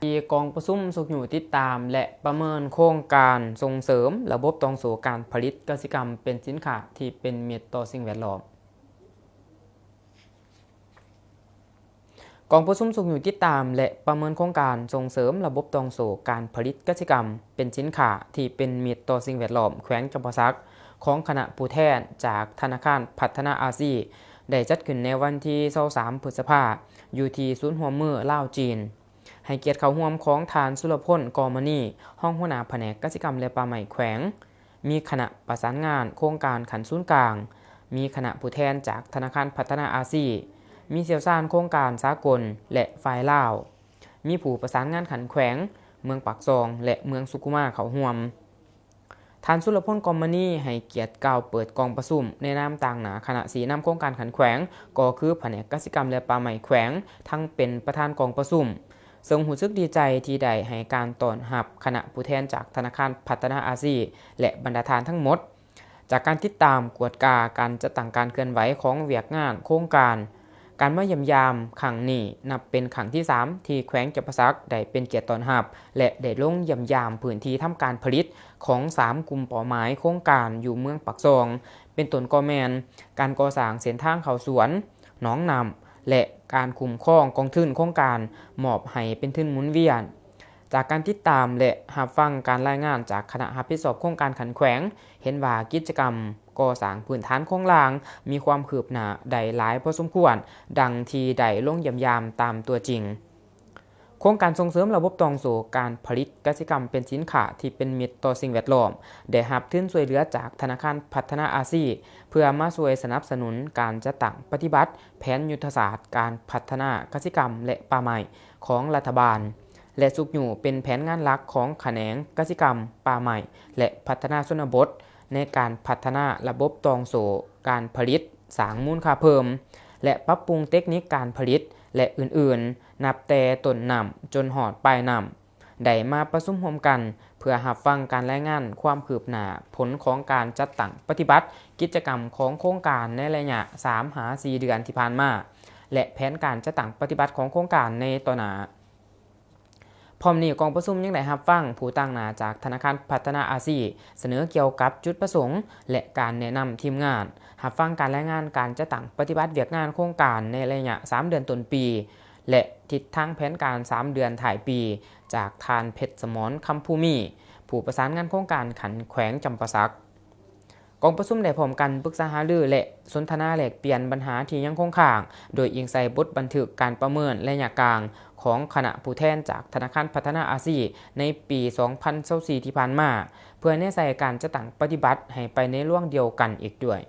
ທີ່ກອງປະຊຸມຊຸກຍູ້ຕິດຕາມ ແລະ ປະເມີນໂຄງການສົ່ງເສີມລະບົບຕ່ອງໂສ້ການຜະລິດກະສິກຳເປັນສິນຄ້າທີ່ເປັນມິດຕໍ່ສິ່ງແວດລ້ອມ. ກອງປະຊຸມຊຸກຍູ້ຕິດຕາມ ແລະ ປະເມີນໂຄງການສົ່ງເສີມລະບົບຕ່ອງໂສ້ການຜະລິດກະສິກຳເປັນສິນຄ້າທີ່ເປັນມິດຕໍ່ສິ່ງແວດລ້ອມແຂວງຈຳປາສັກ ຂອງຄະນະຜູ້ແທນຈາກທະນາຄານພັດທະນາອາຊີ ໄດ້ຈັດຂຶ້ນໃນວັນທີຊາວສາມ ພຶດສະພາ ຢູ່ທີ່ສູນຮ່ວມມືລາວ-ຈີນ. ໃຫ້ກຽດເຂົ້າຮ່ວມຂອງທ່ານ ສຸລະພົນ ກໍມະນີ ຮອງຫົວໜ້າພະແນກກະສິກຳ ແລະ ປ່າໄມ້ແຂວງ, ມີຄະນະປະສານງານໂຄງການຂັ້ນສູນກາງ, ມີຄະນະຜູ້ແທນຈາກທະນາຄານພັດທະນາອາຊີ, ມີຊ່ຽວຊານໂຄງການສາກົນ ແລະ ຝ່າຍລາວ, ມີຜູ້ປະສານງານຂັ້ນແຂວງ, ເມືອງປາກຊ່ອງ ແລະ ເມືອງສຸຂຸມາເຂົ້າຮ່ວມ. ທ່ານ ສຸລະພົນ ກໍມະນີ ໃຫ້ກຽດກ່າວເປີດກອງປະຊຸມໃນນາມຕາງໜ້າຄະນະຊີ້ນຳໂຄງການຂັ້ນແຂວງ ກໍຄືພະແນກກະສິກຳ ແລະ ປ່າໄມ້ແຂວງ ທັງເປັນປະທານກອງປະຊຸມ, ເຊິ່ງຮູ້ສຶກດີໃຈທີ່ໄດ້ໃຫ້ການຕ້ອນຮັບຄະນະຜູ້ແທນຈາກທະນາຄານພັດທະນາອາຊີ ແລະ ບັນດາທ່ານທັງໝົດ. ຈາກການຕິດຕາມກວດກາການຈັດຕັ້ງການເຄື່ອນໄຫວຂອງວຽກງານໂຄງການ, ການມາຢ້ຽມຢາມຄັ້ງນີ້ນັບເປັນຄັ້ງທີສາມ ທີ່ແຂວງຈຳປາສັກໄດ້ເປັນກຽດຕ້ອນຮັບ ແລະ ໄດ້ລົງຢ້ຽມຢາມພື້ນທີ່ທຳການຜະລິດຂອງສາມກຸ່ມເປົ້າໝາຍໂຄງການຢູ່ເມືອງປາກຊ່ອງ, ເປັນຕົ້ນກໍແມ່ນການກໍ່ສ້າງເສັ້ນທາງເຂົ້າສວນ, ໜອງນ້ຳ ແລະ ການຄຸ້ມຄອງກອງທຶນໂຄງການ ມອບໃຫ້ເປັນທຶນໝູນວຽນ. ຈາກການຕິດຕາມ ແລະ ຮັບຟັງການລາຍງານຈາກຄະນະຮັບຜິດຊອບໂຄງການຂັ້ນແຂວງ, ເຫັນວ່າກິດຈະກຳກໍ່ສ້າງພື້ນຖານໂຄງລ່າງມີຄວາມຄືບໜ້າໄດ້ຫຼາຍພໍສົມຄວນ, ດັ່ງທີ່ໄດ້ລົງຢ້ຽມຢາມຕາມຕົວຈິງ. ໂຄງການສົ່ງເສີມລະບົບຕ່ອງໂສ້ການຜະລິດກະສິກຳເປັນສິນຄ້າທີ່ເປັນມິດຕໍ່ສິ່ງແວດລ້ອມ ໄດ້ຮັບທຶນຊ່ວຍເຫຼືອຈາກທະນາຄານພັດທະນາອາຊີ ເພື່ອມາຊ່ວຍສະໜັບສະໜູນການຈັດຕັ້ງປະຕິບັດແຜນຍຸດທະສາດການພັດທະນາກະສິກຳ ແລະ ປ່າໄມ້ຂອງລັດຖະບານ ແລະ ຊຸກຍູ້ເປັນແຜນງານຫຼັກຂອງຂະແໜງກະສິກຳ, ປ່າໄມ້ ແລະ ພັດທະນາຊົນນະບົດ ໃນການພັດທະນາລະບົບຕ່ອງໂສ້ການຜະລິດ, ສ້າງມູນຄ່າເພີ່ມ ແລະ ປັບປຸງເຕັກນິກການຜະລິດ ແລະ ອື່ນໆ ນັບແຕ່ຕົ້ນນ້ຳຈົນຮອດປາຍນ້ຳ ໄດ້ມາປະຊຸມຮ່ວມກັນເພື່ອຮັບຟັງການລາຍງານຄວາມຄືບໜ້າຜົນຂອງການຈັດຕັ້ງປະຕິບັດກິດຈະກຳຂອງໂຄງການໃນໄລຍະສາມຫາສີ່ເດືອນທີ່ຜ່ານມາ ແລະ ແຜນການຈັດຕັ້ງປະຕິບັດຂອງໂຄງການໃນຕໍ່ໜ້າ. ພ້ອມນີ້ ກອງປະຊຸມຍັງໄດ້ຮັບຟັງຜູ້ຕາງໜ້າຈາກທະນາຄານພັດທະນາອາຊີ ສະເໜີກ່ຽວກັບຈຸດປະສົງ ແລະ ການແນະນຳທີມງານ, ຮັບຟັງການລາຍງານການຈັດຕັ້ງປະຕິບັດວຽກງານໂຄງການໃນໄລຍະສາມເດືອນຕົ້ນປີ ແລະ ທິດທາງແຜນການສາມເດືອນທ້າຍປີ ຈາກທ່ານ ເພັດສະໝອນ ຄຳພູມີ ຜູ້ປະສານງານໂຄງການຂັ້ນແຂວງຈຳປາສັກ. ກອງປະຊຸມໄດ້ພ້ອມກັນປຶກສາຫາລື ແລະ ສົນທະນາແລກປ່ຽນບັນຫາທີ່ຍັງຄົງຄ້າງ, ໂດຍອີງໃສ່ບົດບັນທຶກການປະເມີນໄລຍະກາງຂອງຄະນະຜູ້ແທນຈາກທະນາຄານພັດທະນາອາຊີໃນປີສອງພັນຊາວສີ່ທີ່ຜ່ານມາ, ເພື່ອແນໃສ່ການຈັດຕັ້ງປະຕິບັດໃຫ້ໄປໃນລວງດຽວກັນອີກດ້ວຍ.